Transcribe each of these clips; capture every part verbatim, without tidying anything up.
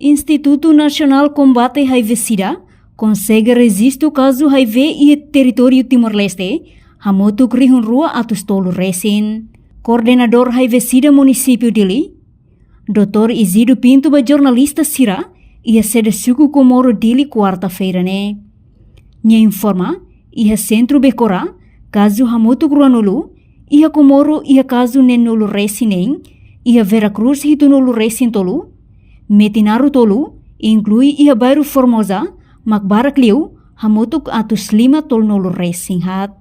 Institutu Nasionál Kombate HIV-SIDA konsege rejistu kazu HIV iha territóriu Timor-Leste hamutuk rihun rua atus tolu resin. Koordenadór HIV-SIDA Munisípiu Dili, doutór Izido Pinto ba jornalista sira iha sede suku Comoro Dili kuarta-feira ne'e. Nia informa, iha sentru Becora, kazu hamutuk ruanulu, iha Comoro iha kazu neenulu resin neen, iha Vera Cruz hitunulu resin tolu, Metinaro tolu, inklui iha bairru Formosa, mak barak liu, hamutuk atus lima tolunulu resin haat.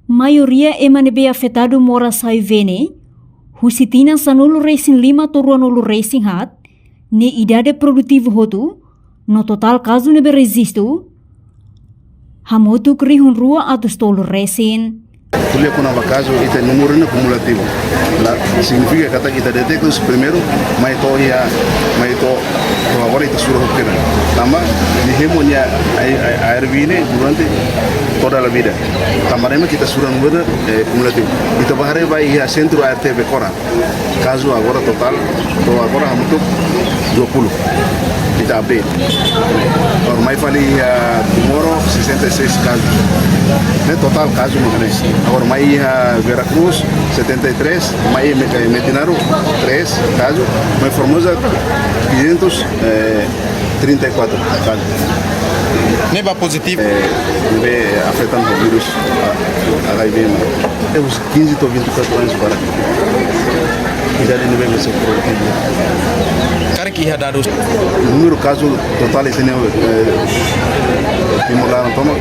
Maioria ema ne'ebé afetadu moras HIV ne'e, husi tinan sanulu resin lima to'o ruanulu resin haat, nia idade produtivu hotu, no totál kazu ne'ebé rejistu hamutuk rihun rua atus tolu resin. Ko'alia kona-ba kazu, ita númeru ne'e kumulativu. La signifika katak ita deteta primeiru, mai to'o iha, mai to'o, to'o agora ita sura hotu kedas. Tanba, nia hemu nia A-, A-, ARV ne'e durante toda a vida. Tanba ne'e mak ita sura númeru, eh, kumulativu. Ita bá haree ba iha sentru ART Becora. Kazu agora totál, to'o agora hamutuk dua puluh. Ita update. Agora mai fali iha Comoro sessenta e seis kazu. Ne'e totál kazu mak ne'e. Agora mai iha Vera Cruz setenta e três, mai Me-, eh, Metinaro três kazu, mai Formosa quinhentos, eh, trinta e quatro kazu. Ne'ebé pozitivu. Eh, ne'ebé afetadu ho vírus, ah, HIV ne'e. Temos quinze to'o vinte e quatro anos para idade ne'ebé mós produtivu. Karik iha dadus. Númeru kazu totál ita-nia, eh, Timor laran tomak,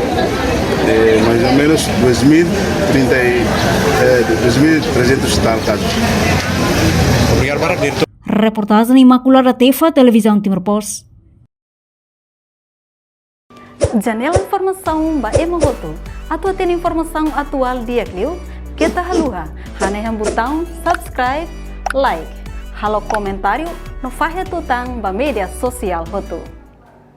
eh, mais ou menos dois mil e trinta, eh, dois mil e trezentos e tal kazu. Obrigadu barak, diretór. Reportajen Imaculada Tefa, Televizaun Timor Post. Janela informasaun ba ema hotu. Atu hatene informasaun atuál di'ak liu, keta haluha hanehan butaun subscribe, like, halo komentáriu no fahe tutan ba média sosiál hotu.